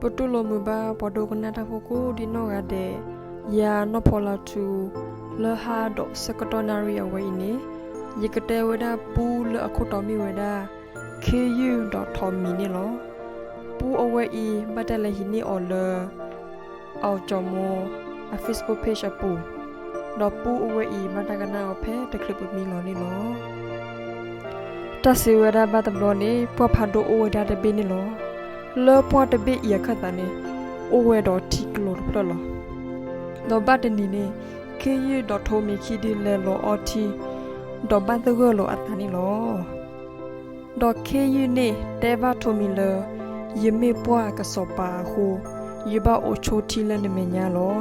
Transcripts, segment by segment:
ပတူၢ်လိာ်မုာ်ဘၣ်ပှၤဒိကနၣ်တၢ်ဖိကိးဒံနီၢ်ဂၤဒဲး, ယၤနီၢ်ဖီလါထူ, လၢဟါဒီးဆၢကတီၢ်နၣ်ရံၣ်အဝဲအံၤန့ၣ်, ယကတဲဝဲဒၣ်ပူလၢအခိၣ်တီမ့ၢ်ဝဲဒၣ် ခ့ယုၢ်ဒီးထိးမံၤန့ၣ်လီၤ. ပူအဝဲအံၤ ဘၣ်တၢ်လဲၤဟံးန့ၢ်အီၤလၢ အီၣ်ကၠီၤမိ အ Facebook page အပူၤ, ဒီးပူအဝဲအံၤ ဘၣ်တၢ်ကနၣ်အီၤဖဲတချုးပမံလီၤန့ၣ်လီၤ. တၢ်စံးဝဲဒၣ်ဘၣ်တဘျီန့ၣ် ပှၢ်ဖးဒိၣ်အိၣ်ဝဲဒၣ်တဘ့ၣ်န့ၣ်လီၤ. လၢပှၢ်တဘ့ၣ်အံၤအခၢၣ်သးန့ၣ် အိၣ်ဝဲဒီးထံကလိၤတဖျၢၣ်လီၤ. ဒီးဘၣ်တနံၤန့ၣ် ခ့ယုၢ်ဒီးထိးမံၤခံဒုလဲၤလီၤအီထံ, ဒီးဘၣ်သဂၢၢ်လိာ်အသးန့ၣ်လီၤ. ဒီးခ့ယုၢ်န့ၣ်တဲဘၣ်ထိးမံၤလၢ ယမ့ၢ်ပှၢ်ကစီၤပၤအဃိ, ယဘၣ်အိၣ်ဆိထံလၢနမဲာ်ညါလီၤ.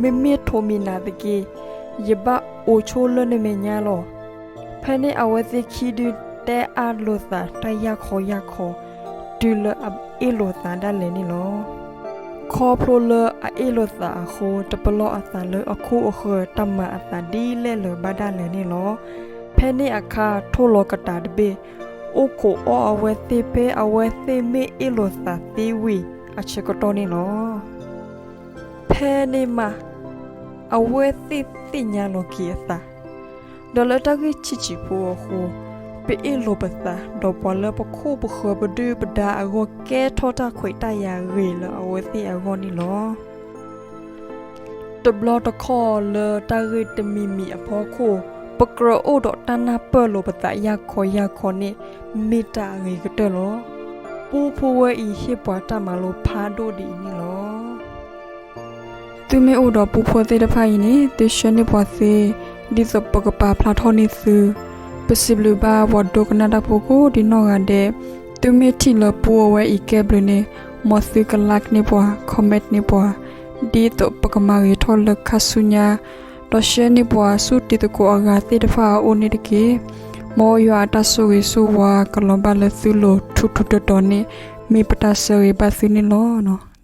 မ့မ့ၢ်ထိးမံၤနာ်သက့, ယဘၣ်အိၣ်ဆိလၢနမဲာ်ညါလီၤ. ဖဲန့ၣ်အဝဲသ့ၣ်ခံဒုတဲအၢၣ်လိာ်သးတၢ်ယၢ်ခီယၢ်ခီ, တုၤလၢအအ့ၣ်လိာ်သးဒၣ်လဲာ်န့ၣ်လီၤ. ခီဖျိလၢအအ့ၣ်လိာ်သးအဃိ တပလီၢ်အသးလၢအခိၣ်အဃၢၤ တၢ်မၤအသးဒ်လဲၣ်လၢၤဘၣ်ဒၣ်လဲာ်န့ၣ်လီၤ. ဖဲန့ၣ်အခါ ထိၣ်လီၤကတးတဘ့ၣ် အိၣ်ခိးအီၣ်အဝဲသ့ၣ်ဖဲအဝဲသ့ၣ်မ့ၢ်အ့ၣ်လိာ်သးသ့ဝံၤအဆၢကတီၢ်န့ၣ်လီၤ. ဖဲန့ၣ်မး အဝဲသ့ၣ်သ့ၣ်ညါလီၤက့ၤအသး, ဒီးလၢတၢ်ဂ့ၢ်ဆံးဆံးဖိအဃိ, ပအ့ၣ်လိာ်ပသး ဒီးပှၤလၢပခိၣ်ပဃၢၤပဒုၣ်ပဒါအဂီၢ် ကဲထီၣ်တၢ်ခွဲးတၢ်ယာ်ဂ့ၤလၢအဝဲသ့ၣ်အဂီၢ်န့ၣ်လီၤ. တဘျီတခီၣ်လၢတၢ်ဂ့ၢ်တမံၤမံၤအဖီခိၣ် ပကြၢးအိၣ်ဒီးတၢ်နၢ်ပၢၢ်လိာ်ပသးယၢ်ခီယၢ်ခီန့ၣ် မ့ၢ်တၢ်အဂ့ၤကတၢၢ်လီၤ. ပူဖိဝဲအံၤဟ့ၣ်ပှၤတၢ်မၤလိဖးဒိၣ်ဒ်အံၤန့ၣ်လီၤ. သုမ့ၢ်အိၣ်ဒီးပူဖိသ့ၣ်တဖၣ်အံၤန့ၣ် သုဆှၢန့ၢ်ပှၤသ့ ဒ်သိးပကပာ်ဖျါထီၣ်န့ၢ်သု. ပစံးဘျုးဘၣ်ပှၤဒိကနၣ်တၢ်ဖိကိးဒံနီၢ်ဂၤဒဲး, သုမ့ၢ်ထံၣ်လၢပူအဝဲအံၤကဲဘျုးန့ၣ် မ်သုက like န့ၢ်ပှၤ comment န့ၢ်ပှၤ, ဒ်သိးပကမၤဂ့ၤထီၣ်လၢခါဆူညါ, ဒီး share န့ၢ်ပှၤဆူတံၤသကိးအဂၤသ့ၣ်တဖၣ်အအိၣ်န့ၣ်တက့ၢ်. မ်ယွၤအတၢ်ဆိၣ်ဂ့ၤဆိၣ်ဝါကလီၤဘၣ်လၢသုလိၤထူးထူးတီၤတီၤန့ၣ် မ့ၢ်ပတၢ်ဆၢဂ့ၤဘၣ်သုန့ၣ်လီၤ.